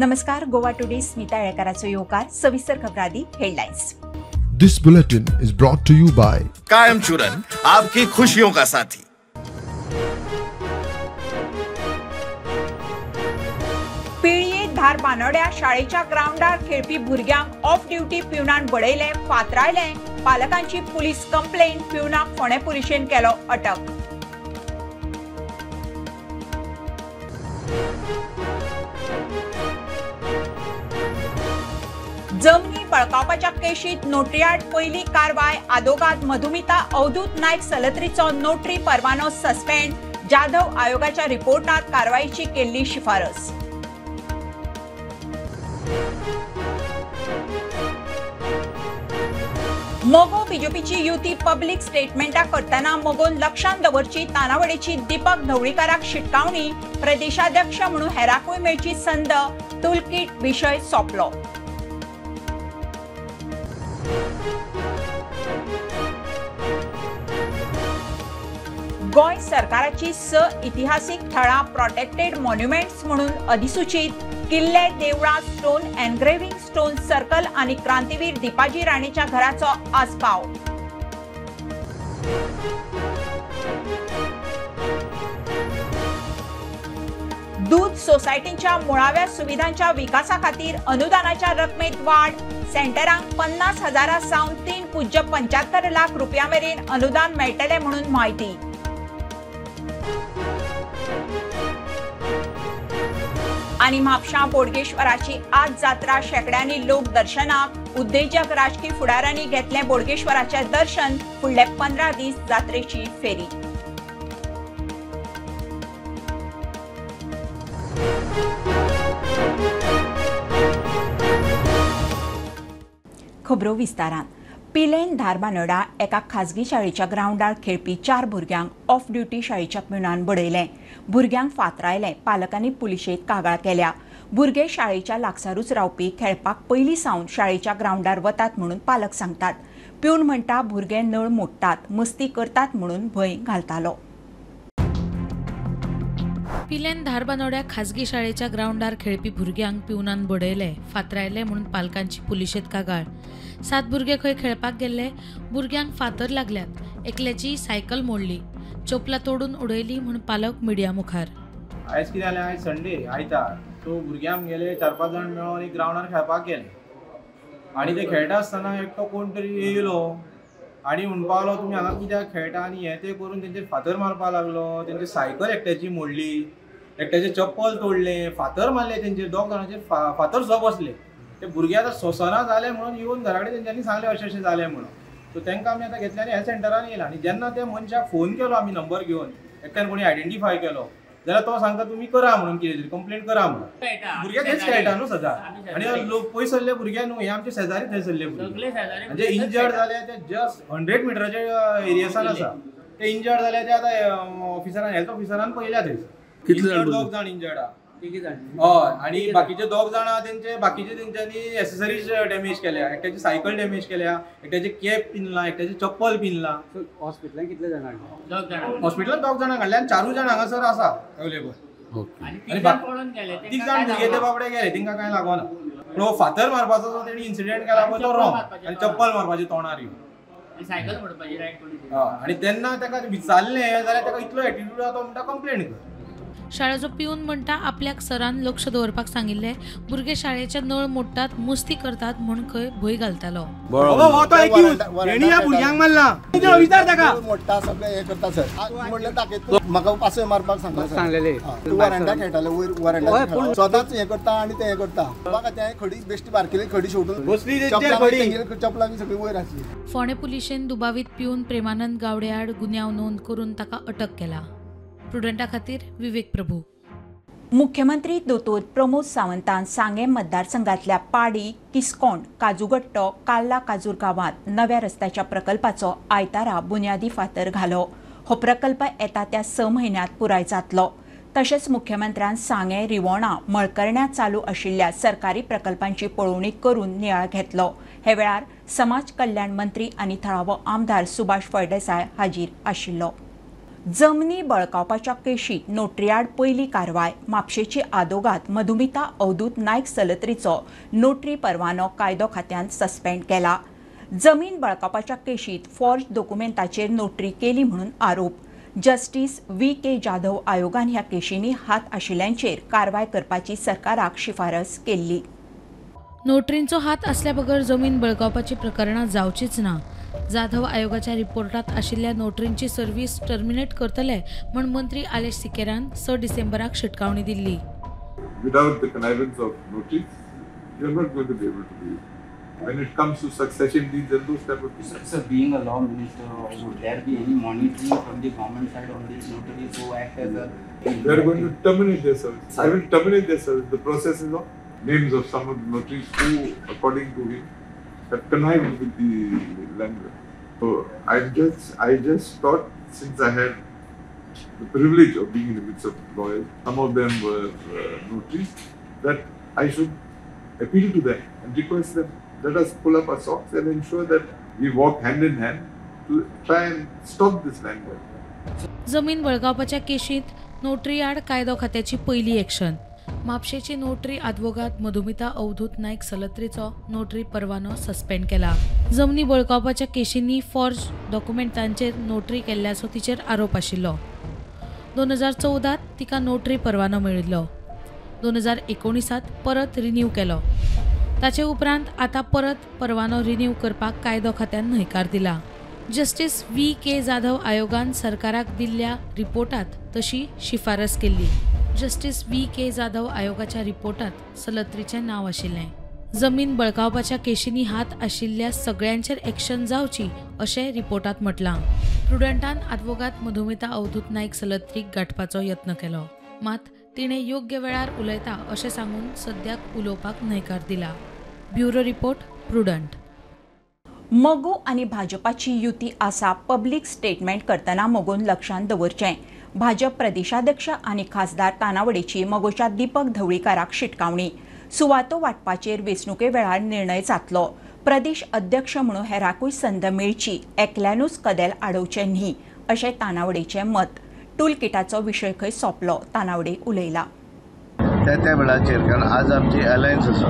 नमस्कार, गोवा टुडे स्मिता येळकाराचो येवकार. सविस्तर खबरादी headlines. This bulletin is brought to you by Kayam Churan, आपकी खुशियों का साथी. पिळये धारबानोड्या शाळेच्या ग्राउंडार खेळपी भुरग्यांक ऑफ ड्युटी पिवनान बडयले, फातरायले. पालकांची पुलीस कंप्लेन, पिवनाक फोंडें पुलिशेन केलो अटक. जमनी बळकावपाच्या केशीत नोटरीआड पयली कारवाय. आदोगाद मधुमिता अवधूत नायक सलत्रीचो नोटरी परवानो सस्पेंड. जाधव आयोगाच्या रिपोर्टात कारवाईची केल्ली शिफारस. मगो बीजेपीची युती पब्लीक स्टेटमेंटा करतना मगोन लक्षांत दवरची तानावडेची दीपक ढवळीकाराक शिटकावणी. प्रदेशाध्यक्ष म्हणून हेराकूय मेळची संद. टूलकीट विशय सोंपलो. गोंय सरकाराची 6 इतिहासीक थळां प्रोटेक्टेड मॉन्युमेंट्स म्हणून अधिसूचित. किल्ले, देवळां, स्टोन एनग्रेव्हिंग, स्टोन सर्कल आनी क्रांतीवीर दीपाजी राणेच्या घराचो आस्पाव. दूध सोसायटींच्या मुळाव्या सुविधांच्या विकासा खातीर अनुदानाच्या रकमेत वाढ. सेंटरांक 50,000 सावन 3.75 लाख रुपया मेरेन अनुदान मेळटलें म्हणून म्हायती. आनी म्हापशां बोडगेश्वराची आज जात्रा. शेकड्यांनी लोक दर्शनाक. उद्देजक, राजकी फुडाऱ्यांनी घेतलें बोडगेश्वराचें दर्शन. फुडले 15 दीस जात्रेची फेरी. खबरो विस्तारान. पिलेन धारबानोडा एका खाजगी शाळेच्या ग्रावंडार खेळपी 4 भुरग्यांक ऑफ ड्युटी शाळेच्या पिवनान बडयलें. भुरग्यांक फातरायलें. पालकांनी पुलिशेंत कागाळ केल्या. भुरगे शाळेच्या लागसारूच रावपी, खेळपाक पयलीं सावन शाळेच्या ग्रावंडार वतात म्हणून पालक सांगतात. पिवन म्हणटा भुरगे नळ मोडटात, मस्ती करतात म्हणून भंय घालतालो. पिलेन धारबानोड्या खाजगी शाळेच्या ग्रावंडार खेळपी भुरग्यांक पिवनान बडयले, फातरायले म्हणून पालकांची पुलिशेंत कागाळ. 7 भुरगे खंय खेळपाक गेल्ले, भुरग्यांक फातर लागल्यात. एकल्याची सायकल मोडली, चोपला तोडून उडयली म्हूण पालक मिडिया मुखार. आयज कितें जालें, आयज संडे, आयतार. सो भुरगे आमगेले 4-5 जाण मेळोन एक ग्रावंडार खेळपाक गेले आनी ते खेळटा आसतना एकटो कोण तरी येयलो आनी म्हणपाक लागलो तुमी हांगा कित्याक खेळटा आनी हें तें करून तेंचेर फातर मारपाक लागलो. तेंची सायकल एकट्याची मोडली, एकट्याचें चप्पल तोडलें, फातर मारले तेंचेर. 2 जाणांचेर फातर सुद्दां बसले. ते भुरगे आतां सोंसना जाले म्हणून येवन घरा कडेन तेंच्यांनी सांगलें अशें अशें जालें म्हणून. सो तांकां आमी आतां घेतले आनी हेल्थ सेंटरान येयला. आनी जेन्ना त्या मनशाक फोन केलो आमी नंबर घेवन, एकट्यान कोणी आयडेंटिफाय केलो जाल्यार तो सांगता तुमी करा म्हणून, कितें तरी कंप्लेन करा म्हणून. भुरगे थंयच खेळटा न्हू सदां आनी लोक पयस सरले भुरगे न्हू, हे आमचे शेजारी थंय सरले भुरगे. म्हणजे इंजर्ड जाले ते जस्ट 100 मिटराच्या एरियासान आसा. ते इंजर्ड जाले ते आतां ऑफिसरान, हेल्थ ऑफिसरान पळयल्या थंयसर. 2 जाण इंजर्ड आहा. हय, आनी बाकीचे 2 जाण आहा तेंचे बाकीचे तेंच्यांनी एसेसरीज डॅमेज केल्या. एकट्याची सायकल डॅमेज केल्या, एकट्याचे कॅप पिनला, एकट्याचे चप्पल पिनला. हॉस्पिटलान कितले जाण हाडले? हॉस्पिटलान 2 जाणांक हाडले आनी 4 जाण हांगासर आसा अवेलेबल. आनी 3 जाण भुरगे ते बाबडे गेले, तेंकां कांय लागना. पूण हो फातर मारपाचो जो तेणी इन्सिडेंट केला पळय तो रॉंग. आनी चप्पल मारपाची तोंडार येवन, आनी तेन्ना ताका विचारलें जाल्यार ताका इतलो एटिट्यूड आहा, तो म्हणटा कंप्लेन कर. शाळेचो पिवन म्हणटा आपल्याक सरान लक्ष दवरपाक सांगिल्लें. भुरगे शाळेचे नळ मोडटात, मस्ती करतात म्हूण खंय भंय घालतालो. फोंडें पुलिशेन दुबावीत पिवन प्रेमानंद गावडे आड गुन्यांव नोंद करून ताका अटक केला. प्रुडंटा खातीर विवेक प्रभू. मुख्यमंत्री दोतोर प्रमोद सावंतान सांगें मतदारसंघातल्या पाडी, किस्कोण, काजूगट्टो, काल्ला काजूर गांवांत नव्या रस्त्याच्या प्रकल्पाचो आयतारा बुन्यादी फातर घालो. हो प्रकल्प येता त्या 6 म्हयन्यांत पुराय जातलो. तशेंच मुख्यमंत्र्यान सांगें, रिवोणा, मळकर्ण्या चालू आशिल्ल्या सरकारी प्रकल्पांची पळोवणी करून नियाळ घेतलो. हे वेळार समाज कल्याण मंत्री आनी थळावो आमदार सुभाष फळदेसाय हाजीर आशिल्लो. जमनी बळकावपाच्या केशीत नोटरीआड पयली कारवाय. म्हापशेची आदोगाद मधुमिता अवधूत नायक सलत्रीचो नोटरी परवानो कायदो खात्यान सस्पेंड केला. जमीन बळकावपाच्या केशीत फॉर्ज दोकुमेंताचेर नोटरी केली म्हणून आरोप. जस्टीस व्ही के जाधव आयोगान ह्या केशींनी हात आशिल्ल्यांचेर कारवाय करपाची सरकाराक शिफारस केल्ली. नोटरींचो हात असल्या बगर जमीन बळकावपाची प्रकरणां जावचीच ना. जाधव आयोगाच्या रिपोर्टात आशिल्ल्या नोटरींची सर्व्हिस टर्मिनेट करतले म्हण मंत्री आलेश सिकेरान 6 डिसेंबराक शिटकावणी दिल्ली. Without the connivance of notaries, you are not going to be able to do it. When it comes to succession deeds and those type of things. So, being a law minister, would there be any monitoring from the government side on these notaries who act as a... They are going to terminate their service. I will terminate their service. The process is on. Names of some of the notaries who, according to him, have connived with the landlord. So I just thought, since I had the privilege of being in the midst of lawyers, some of them were notaries, that I should appeal to them and request them, let us pull up our socks and ensure that we walk hand in hand to try and stop this land grab. जमीन बळकावपाच्या केशीत notary आड कायदो खात्याची पयली action. म्हापशेची notary आदवोगाद मधुमिता अवधूत नायक सलत्रीचो notary परवानो suspend केला. जमनी बळकावपाच्या केशींनी फॉर्ज डॉक्युमेंटांचेर नोटरी केल्ल्याचो तिचेर आरोप आशिल्लो. 2014 तिका नोटरी परवानो मेळिल्लो. 2019 परत रिन्यू केलो. ताचे उपरांत आतां परत परवानो रिन्यू करपाक कायदो खात्यान न्हयकार दिला. जस्टीस व्ही के जाधव आयोगान सरकाराक दिल्ल्या रिपोर्टात तशी शिफारस केल्ली. जस्टीस व्ही के जाधव आयोगाच्या रिपोर्टात सलत्रीचें नांव आशिल्लें. जमीन बळकावपाच्या केशींनी हात आशिल्ल्या सगळ्यांचेर एक्शन जावची अशें रिपोर्टात म्हटलां. प्रुडंटान आदवोगाद मधुमिता अवधूत नायक सलत्रीक गांठपाचो यत्न केलो, मात तिणें योग्य वेळार उलयता अशें सांगून सद्याक उलोवपाक न्हयकार दिला. Bureau report, Prudent. मगो आनी भाजपाची युती आसा पब्लीक स्टेटमेंट करतना मगोन लक्षांत दवरचें. भाजप प्रदेशाध्यक्ष आनी खासदार तानावडेची मगोच्या दीपक ढवळीकाराक शिटकावणी. सुवातो वांटपाचेर वेंचणुके वेळार निर्णय जातलो. प्रदेश अध्यक्ष म्हणून हेराकूय संद मेळची, एकल्यानूच कदेल आडोवचें न्ही अशें तानावडेचें मत. टूलकिटाचो विशय खंय सोंपलो, तानावडे उलयला. त्या त्या वेळाचेर, कारण आज आमची अलायन्स आसा,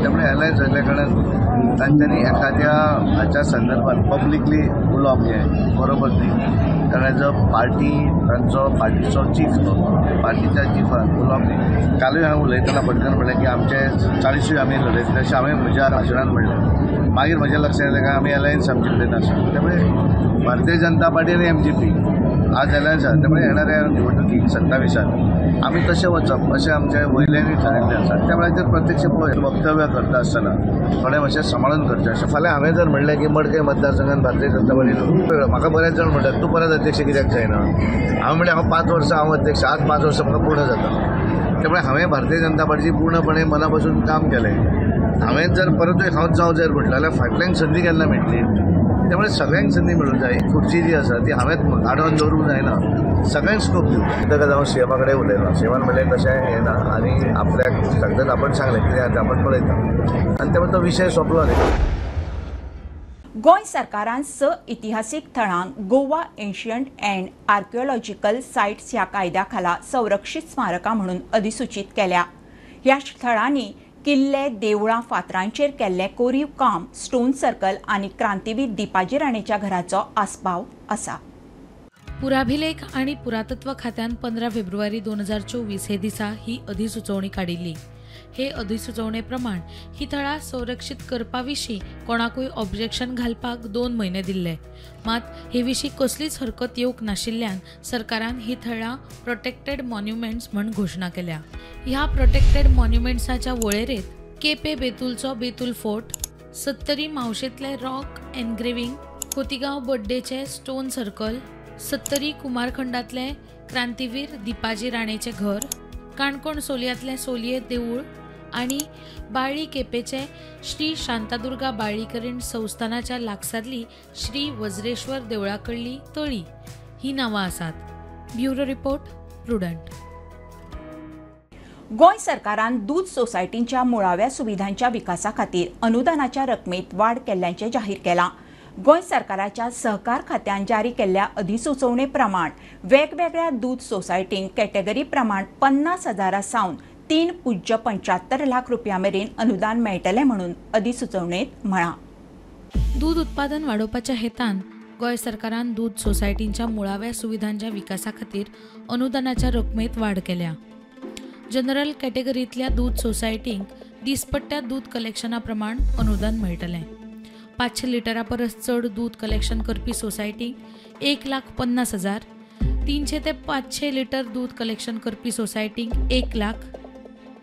त्यामुळे अलायन्स आसल्या कारणान तांच्यांनी एखाद्या हाच्या संदर्भात पब्लिकली उलोवप हें बरोबर न्ही. कारण एज अ पार्टी तांचो पार्टीचो चीफ, तो पार्टीच्या चिफान उलोवप न्ही. कालूय हांवें उलयतना भटकन म्हणलें की आमचे 40 आमी लढयतले अशें हांवें म्हज्या भाशणान म्हणलें. मागीर म्हज्या लक्षांत येयलें काय आमी अलायन्स आमचे कडेन आसा. त्यामुळे भारतीय जनता पार्टी आनी MGP आज अलायन्स आसा. त्यामुळे येणाऱ्या निवडणुकीक 27 आमी तशें वचप अशें आमच्या वयल्यांनी थारायिल्लें आसा. त्या वेळाचेर प्रत्यक्ष वक्तव्य करता आसतना थोडें मातशें सांबाळून करचें. अशें फाल्यां हांवें जर म्हणलें की मडकय मतदारसंघात भारतीय जनता पार्टी, म्हाका बरेच जाण म्हणटात तूं परत अध्यक्ष कित्याक जायना. हांवें म्हणलें हांव 5 वर्सां हांव अध्यक्ष, आज 5 वर्सां म्हाका पूर्ण जाता. त्यामुळे हांवें भारतीय जनता पार्टीची पूर्णपणे मना पासून काम केलें. हांवें जर परतूय हांव जावं जर म्हटलें जाल्यार फाटल्यांक संदी केन्ना मेळटली. त्यामुळे सगळ्यांक संदी मेळूंक जाय. खुर्ची जी आसा ती हांवें आडोवन दवरूंक जायना, सगळ्यांक स्कोप दिवं. ताका हांव सीएमा कडेन उलयलो. सीएमान म्हणलें तशें हें ना आनी आपल्याक सांगतात आपण सांगलें कितें आतां आपण पळयता आनी त्यामुळे तो विशय सोंपलो न्ही. गोंय सरकारान 6 इतिहासीक थळांक Goa ancient and archaeological sites ह्या कायद्या खाला संरक्षीत स्मारकां म्हणून अधिसूचीत केल्या. ह्या थळांनी किल्ले, देवळां, फातरांचेर केल्लें कोरीव काम, स्टोन सर्कल आनी क्रांतीवीर दीपाजी राणेच्या घराचो आस्पाव आसा. पुराभिलेख आनी पुरातत्व खात्यान 15 फेब्रुवारी 2024 हे दिसा ही अधिसुचोवणी काडिल्ली. हे अधिसुचोवणे प्रमाण ही थळां संरक्षीत करपा विशीं कोणाकूय ऑब्जेक्शन घालपाक 2 म्हयने दिल्ले. मात हे विशीं कसलीच हरकत येवंक नाशिल्ल्यान सरकारान ही थळां प्रोटेक्टेड मॉन्युमेंट्स म्हूण घोशणा केल्या. ह्या प्रोटेक्टेड मॉन्युमेंट्साच्या वळेरेंत केपे बेतूलचो बेतूल फोर्ट, सत्तरी मावशेंतले रॉक एनग्रेविंग, खोतिगांव बड्डेचे स्टोन सर्कल, सत्तरी कुमारखंडातले क्रांतीवीर दीपाजी राणेचें घर, काणकोण सोलयांतलें सोलये देवूळ आनी बाळ्ळी केपेचे श्री शांतादुर्गा बाळ्ळीकरीण संस्थानाच्या लागसारली श्री वज्रेश्वर देवळा कडली तळी ही नांवां आसात. Bureau report, Prudent. Goa सरकारान दूद सोसायटींच्या मुळाव्या सुविधांच्या विकासा खातीर अनुदानाच्या रकमेत वाड केल्ल्याचें जाहीर केलां. गोंय सरकाराच्या सहकार खात्यान जारी केल्ल्या अधिसुचोवणे प्रमाण वेगवेगळ्या दूद सोसायटींक कॅटेगरी प्रमाण 50,000 सावन 3.75 लाख रुपया मेरेन अनुदान मेळटलें म्हणून अधिसुचोवणेंत म्हळां. दूद उत्पादन वाडोवपाच्या हेतान गोंय सरकारान दूद सोसायटींच्या मुळाव्या सुविधांच्या विकासा खातीर अनुदानाच्या रकमेत वाड केल्या. जनरल कॅटेगरींतल्या दूद सोसायटींक दिसपट्ट्या दूद कलेक्शना प्रमाण अनुदान मेळटलें. 500 लिटरा परस चड दूद कलेक्शन करपी सोसायटींक 1,50,000, 300 ते 500 लिटर दूद कलेक्शन करपी सोसायटींक 1 लाख,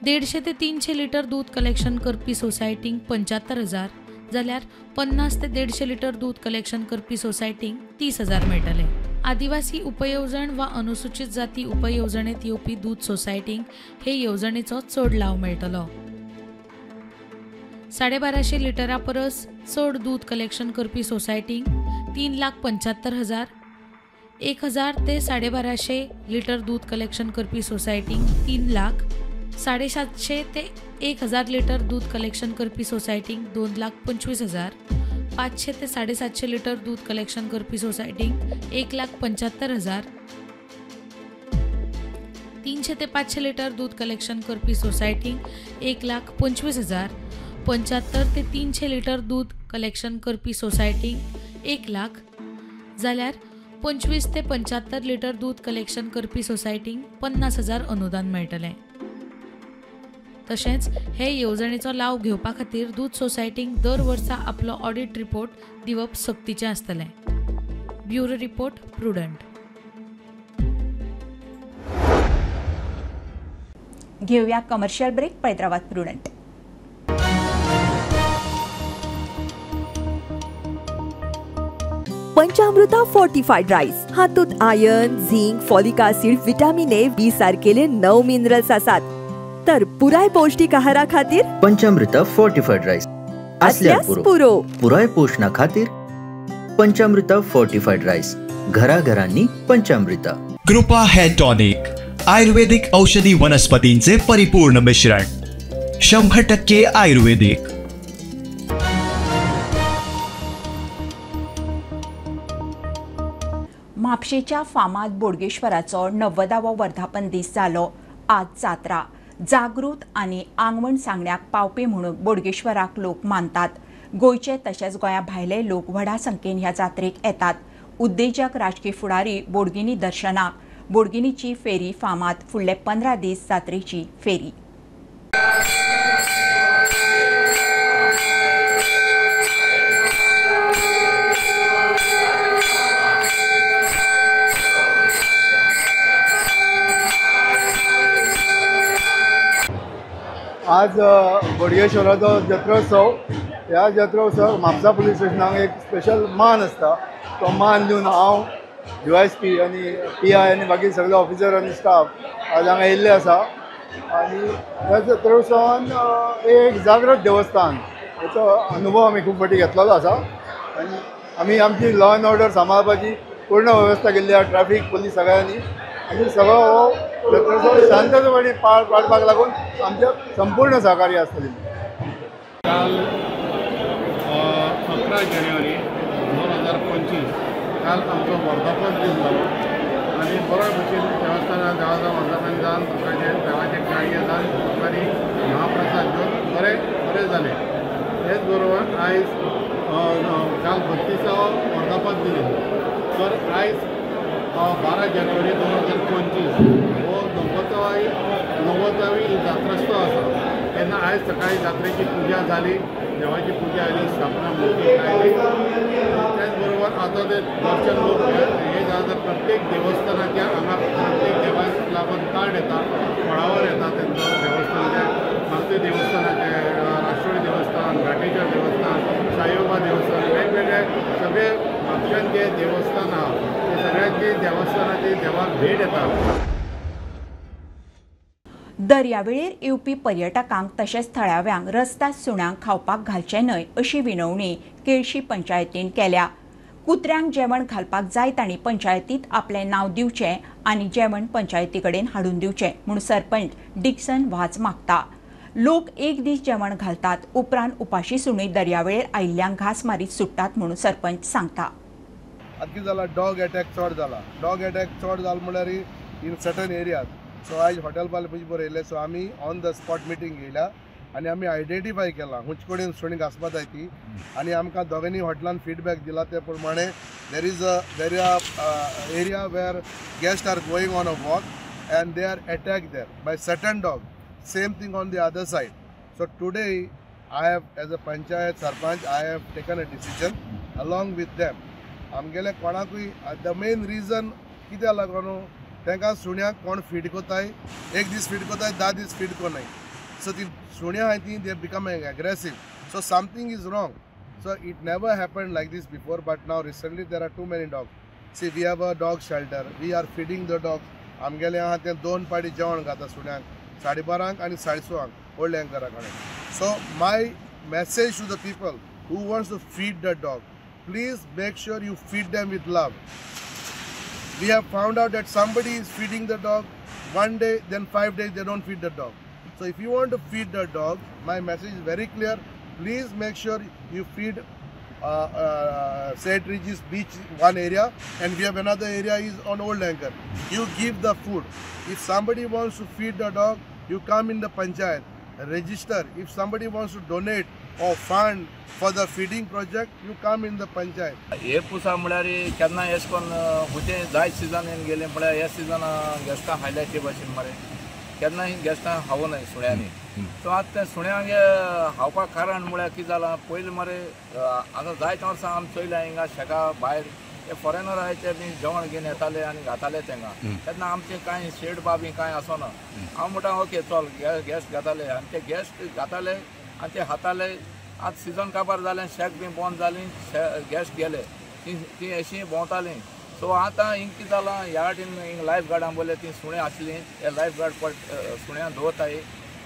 150 ते 300 लिटर दूद कलेक्शन करपी सोसायटींक 75,000 जाल्यार 50 ते 150 लिटर दूद कलेक्शन करपी सोसायटींक 30,000 मेळटले. आदिवासी उपयेवजण वा अनुसूचित जाती उपयेवजणेंत येवपी दूद सोसायटींक हे येवजणेचो चड लाव मेळटलो. 1250 लिटरा परस चड दूद कलेक्शन करपी सोसायटींक 3,75,000, 1,000 ते 1250 लिटर दूद कलेक्शन करपी सोसायटींक 3 लाख, 750 ते 1,000 लिटर दूद कलेक्शन करपी सोसायटींक 2,25,000, 500 ते 750 लिटर दूद कलेक्शन करपी सोसायटींक 1,75,000, 300 ते 500 लिटर दूद कलेक्शन करपी सोसायटींक 1,25,000, 75 ते 300 लिटर दूद कलेक्शन करपी सोसायटींक 1 लाख जाल्यार 25 ते 75 लिटर दूद कलेक्शन करपी सोसायटींक 50,000 अनुदान मेळटलें. तशेंच हे येवजणेचो लाव घेवपा खातीर दूद सोसायटींक दर वर्सा आपलो ऑडिट रिपोर्ट दिवप सक्तीचें आसतलें. Bureau report, Prudent. घेऊया कमर्शियल ब्रेक. हैदराबाद प्रुडंट. पंचामृता फोर्टिफाईड राईस हातूंत iron, zinc, folic acid, vitamin A, B सारकेले 9 मिनरल्स आसात. तर पुराय पौष्टिक आहारा खातीर पंचामृता फोर्टिफाईड राईस असल्यार पुरो. पुराय पोषणा खातीर पंचामृता फोर्टिफाईड राईस, घराघरांनी पंचामृता. कृपा हेअर टॉनिक, आयुर्वेदिक औषधी वनस्पतींचे परिपूर्ण मिश्रण, 100% आयुर्वेदिक. म्हापशेच्या फामाद बोडगेश्वराचो 90वो वर्धापन दीस जालो. आज जात्रा जागृत आनी आंगवण सांगण्याक पावपी म्हणून बोडगेश्वराक लोक मानतात. गोंयचे तशेंच गोंया भायले लोक व्हडा संख्येन ह्या जात्रेक येतात. उद्देजक, राजकीय फुडारी बोडगिनी दर्शनाक. बोडगिनीची फेरी फामाद. फुडले 15 दीस जात्रेची फेरी. आज बोडगेश्वराचो जत्रोत्सव. ह्या जत्रोत्सव म्हापसा पुलीस स्टेशनाक एक स्पेशल मान आसता. तो मान दिवन हांव DYSP आनी PI आनी बाकी सगळे ऑफिसर आनी स्टाफ आज हांगा येयल्ले आसा. आनी ह्या जत्रोत्सवान एक जागृत देवस्थान हेचो अनुभव आमी खूब फावटी घेतलेलो आसा. आनी आमी आमची लॉ एंड ऑर्डर सांबाळपाची पूर्ण वेवस्था केल्ली आसा, ट्रॅफीक पुलीस सगळ्यांनी. आनी सगळो हो जत्रोत्सव शांततेपणी पार पाडपाक लागून आमचे संपूर्ण सहकार्य आसतलें. काल 11 जानेवारी 2025 काल आमचो वर्धापन दीस जालो आनी बरो भशेन देवस्थानार देवाचो वर्धापन जावन लोकांचें देवाचें कार्य जावन लोकांनी महाप्रसाद घेवन बरें बरें जालें. तेच बरोबर आयज काल 32वो वर्धापन दीस, तर आयज 12 जानेवारी 2025 हो 90वी जात्रोत्सव आसा. तेन्ना आयज सकाळी जात्रेची पुजा जाली, देवाची पुजा आयली, स्थापना मूर्ती आयली. त्याच बरोबर आतां ते दर्शन लोक हे जाल्यार प्रत्येक देवस्थानाच्या हांगा प्रत्येक देवाक लागून कार्ड येता, फळावर येता. तेंचो देवस्थानाचे, मारुती देवस्थानाचे, राष्ट्रोळी देवस्थान, घाटेश्वर देवस्थान, साईबाबा देवस्थान, वेगवेगळे सगळे म्हापशान जे देवस्थान आहा ते सगळ्यांची देवस्थानाची देवाक भेट येता. दर्यावेळेर येवपी पर्यटकांक तशेंच थळाव्यांक रस्ता सुण्यांक खावपाक घालचें न्हय अशी विनवणी केळशी पंचायतीन केल्या. कुत्र्यांक जेवण घालपाक जाय तांणी पंचायतीत आपलें नांव दिवचें आनी जेवण पंचायती कडेन हाडून दिवचें म्हूण सरपंच डिक्सन वाज मागता. लोक एक दीस जेवण घालतात, उपरांत उपाशी सुणी दर्यावेळेर आयिल्ल्यांक घांस मारीत सुट्टात म्हणून सरपंच सांगता. आतां कितें जाला, डॉग एटॅक चड जाला. डॉग एटॅक चड जालो म्हणल्यार इन सर्टन एरियाज. सो आयज हॉटेल बाले पयशे बरयले. सो आमी ऑन the spot meeting घेयल्या आनी आमी आयडेंटिफाय केला खंयचे कडेन सुणी घांसपा जाय ती, आनी आमकां दोगांनी हॉटेलान फिडबॅक दिला ते प्रमाणे there is a area where guest are going on a walk and they are attack there by certain dog. Same thing on the other side. So today I have, as a panchayat sarpanch, I have taken a decision along with them. आमगेले कोणाकूय the main reason कित्याक लागून तांकां सुण्याक कोण feed कोताय, एक दीस फीड कोताय, 10 दीस फीड कोनाय. सो ती सुण्यां आहाय ती they become aggressive. So something is wrong. So it never happened like this before, but now recently there are too many dogs. See, we have a dog shelter, we are feeding the dogs. आमगेले आहा ते 2 पाटी जेवण घाता सुण्यांक, 12:30 आनी 6:30 old एंकरा कडेन. So my message to the people who wants to feed the dog, please make sure you feed them with love. We have found out that somebody is feeding the dog one day, then 5 days they don't feed the dog. So if you want to feed the dog, my message is very clear. Please make sure you feed St. Regis Beach one area, and we have another area is on Old Anchor. You give the food. If somebody wants to feed the dog, you come in the panchayat, register. If somebody wants to donate or fund for the feeding project, you come in the panchayat. हे पुसा म्हळ्यार केन्ना एश कोन्न हुते जायत season येवन गेले म्हळ्यार ह्या सिजना गेस्टां हायल्या ते भाशेन मरे केन्ना ही गेस्टां खावनाय सुण्यांनी. सो आतां ते सुण्यांक खावपाक कारण म्हळ्यार कितें जालां, पयलीं मरे आतां जायते वर्सां आमी चोयल्या हिंगा शेका भायर ते फॉरेनर आहाय ते बी जेवण घेवन येताले आनी घाताले तेंकां. तेन्ना आमचें कांय शेड बा बी कांय आसना. हांव म्हणटा ओके चल गॅस्ट घाताले आनी ते गॅस्ट घाताले आनी ते खाताले. आतां सिजन काबार जालें, शेक बी बंद जाली, गॅस्ट गेले, ती अशीं भोंवतालीं. सो आतां हिंग कितें जालां, ह्या वाटेन हिंग लायफ गार्डां बोले तीं सुणें आसलीं, ते लायफ गार्ड पट सुण्यां दवरताय.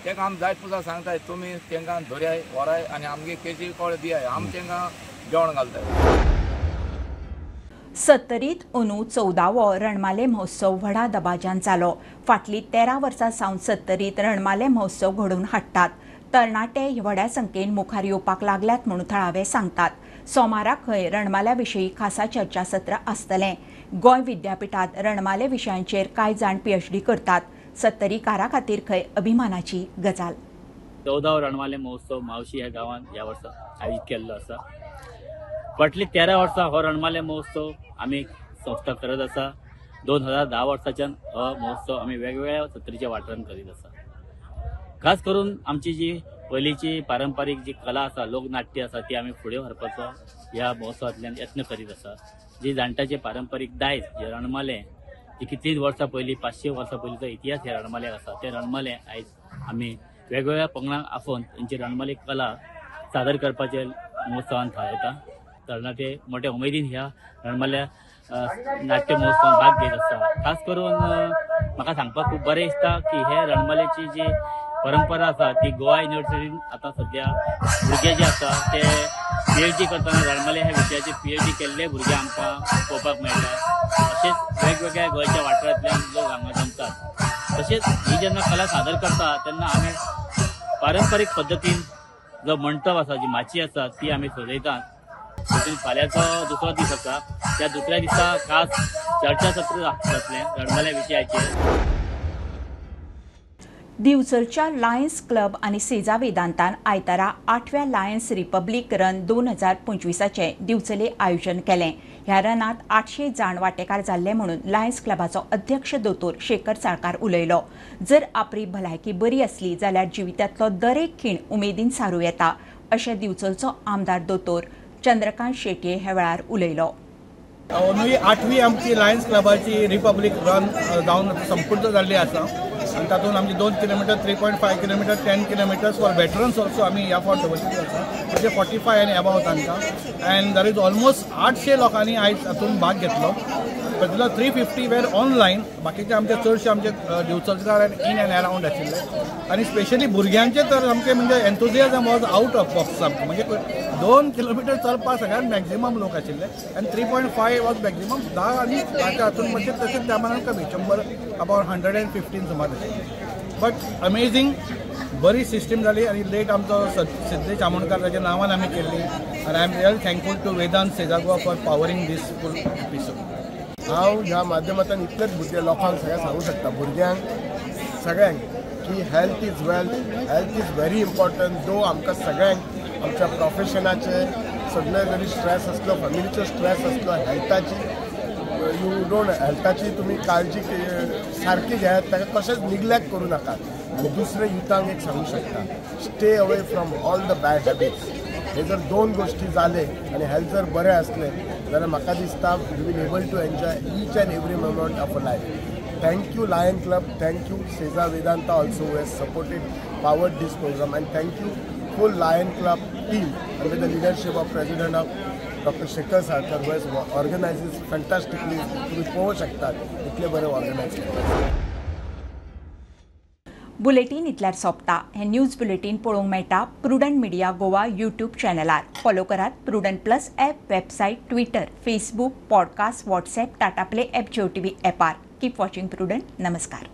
तेंकां आमी जायत पुजा सांगताय तुमी तेंकां धरयाय व्हराय आनी आमगे केजी कळ दियाय, आमी तेंकां जेवण घालताय. सत्तरीत अंदू 14वो रणमाले महोत्सव व्हडा दबाज्यान जालो. फाटलीं 13 वर्सां सावन सत्तरीत रणमाले महोत्सव घडोवन हाडटात. तरणाटे व्हड्या संख्येन मुखार येवपाक लागल्यात म्हणून थळावे सांगतात. सोमारा खंय रणमाल्या विशीं खासा चर्चासत्र आसतलें. गोंय विद्यापिठांत रणमाले विशयांचेर कांय जाण PhD करतात. सत्तरीकारा खातीर खंय अभिमानाची गजाल. 14वो रणमाले महोत्सव मावशी ह्या गांवांत ह्या वर्सा आयोजीत केल्लो आसा. फाटलीं 13 वर्सां हो रणमाले महोत्सव आमी संस्था करत आसा. 2010 वर्साच्यान हो महोत्सव आमी वेगवेगळ्या सत्तरीच्या वाठारांत करीत आसा. खास करून आमची जी पयलींची पारंपारीक जी कला आसा, लोकनाट्य आसा, ती आमी फुडें व्हरपाचो ह्या महोत्सवांतल्यान यत्न करीत आसा. जी जाणट्याचे पारंपारीक दायज जे रणमाले, जी कितलींच वर्सां पयलीं 500 वर्सां पयलींचो इतिहास ह्या रणमाल्याक आसा, ते रणमाले आयज आमी वेगवेगळ्या पंगडांक आफोवन तेंची रणमाले कला सादर करपाचे महोत्सवान थारायता. तरणाटे मोठ्या उमेदीन ह्या रणमाल्या नाट्य महोत्सवान भाग घेत आसा. खास करून म्हाका सांगपाक खूब बरें दिसता की हे रणमाल्याची जी परंपरा आसा ती गोवा युनिवर्सिटीन आतां सद्या भुरगे जे आसा ते PhD करतना रणमाले ह्या विशयाचे PhD केल्ले भुरगे आमकां पळोवपाक मेळटा. तशेंच वेगवेगळ्या गोंयच्या वाठारांतल्यान लोक हांगा जमतात. तशेंच ही जेन्ना कला सादर करता तेन्ना आमी पारंपारीक पद्दतीन जो मंटप आसा, जी माची आसा ती आमी सजयतात. तातूंत फाल्यांचो दुसरो दीस आसा, त्या दुसऱ्या दिसा खास चर्चासत्र जातलें रणमाल्या विशयाचेर. दिवचलच्या लायन्स क्लब आनी सेजा वेदांतान आयतारा 8व्या लायन्स रिपब्लीक रन 2025चें दिवचले आयोजन केलें. ह्या रनांत 800 जाण वांटेकार जाल्ले म्हणून लायन्स क्लबाचो अध्यक्ष दोतोर शेखर साळकार उलयलो. जर आपली भलायकी बरी आसली जाल्यार जिवितांतलो दरेक खीण उमेदीन सारूं येता अशें दिवचलचो आमदार दोतोर चंद्रकांत शेटये ह्या वेळार उलयलो. अंदूं 8वी आमची लायन्स क्लबाची रिपब्लीक रन जावन संपूर्ण जाल्ली आसा आनी तातूंत आमची 2 kilometre, 3.5 kilometre, 10 kilometres for veterans also आमी ह्या फावट दवरिल्ली आसा, म्हणजे 45 आनी एबाव तांकां. अँड there is almost 800 लोकांनी आयज हातूंत भाग घेतलो. तातूंतलो 350 वेर ऑनलायन, बाकीचे आमचे चडशे आमचे दिवचलकार इन अँड अरावंड आशिल्ले. आनी स्पेशली भुरग्यांचे तर सामकें म्हणजे enthusiasm was out of box सामकें, म्हणजे 2 किलोमिटर चलपाक सगळ्यांत मॅक्झिमम लोक आशिल्ले आनी 3.5 वॉज मॅक्झिमम 10 आनी ताच्या हातून म्हणजे तशेंच त्या मानान कमी 100 अबाउट 115 सुमार आशिल्ले. But amazing बरी सिस्टम जाली आनी लेट आमचो सिद्धेश आमोणकार ताच्या नांवान आमी केल्ली आनी I am real thankful to Vedant Sejagua for powering this full episode. हांव ह्या माध्यमांतल्यान इतलेंच भुरगे लोकांक सगळ्यांक सांगूंक शकता, भुरग्यांक सगळ्यांक की health is wealth, health is very important. Though आमकां सगळ्यांक आमच्या प्रोफेशनाचे सगळे जरी स्ट्रेस आसलो, फॅमिलीचो स्ट्रेस आसलो, हेल्थाची you don't हेल्थाची तुमी काळजी सारकी घेयात, ताका कशेंच निग्लेक्ट करूं नाकात. आनी दुसरें युथांक एक सांगूंक शकता, stay away from all the bad habits. हे जर दोन गोश्टी जाले आनी हेल्थ जर बरें आसलें जाल्यार म्हाका दिसता you will able to enjoy each and every moment of a life. Thank you Lion Club, thank you Seza Vedanta also who has supported powered this program, and thank you full Lion Club team under the leadership of President of Dr. Shekhar Sarkar who has organized this fantastically. तुम्ही पळोवंक शकतात इतले बरें organise केलां. Bulletin इतल्यार सोंपता. हें news bulletin पळोवंक मेळटा प्रुडंट मिडिया गोवा यूट्यूब चॅनलार. फॉलो करात Prudent plus app, website, Twitter, Facebook, podcast, WhatsApp, Tata Play app, Jio TV ॲपार. Keep watching Prudent. नमस्कार.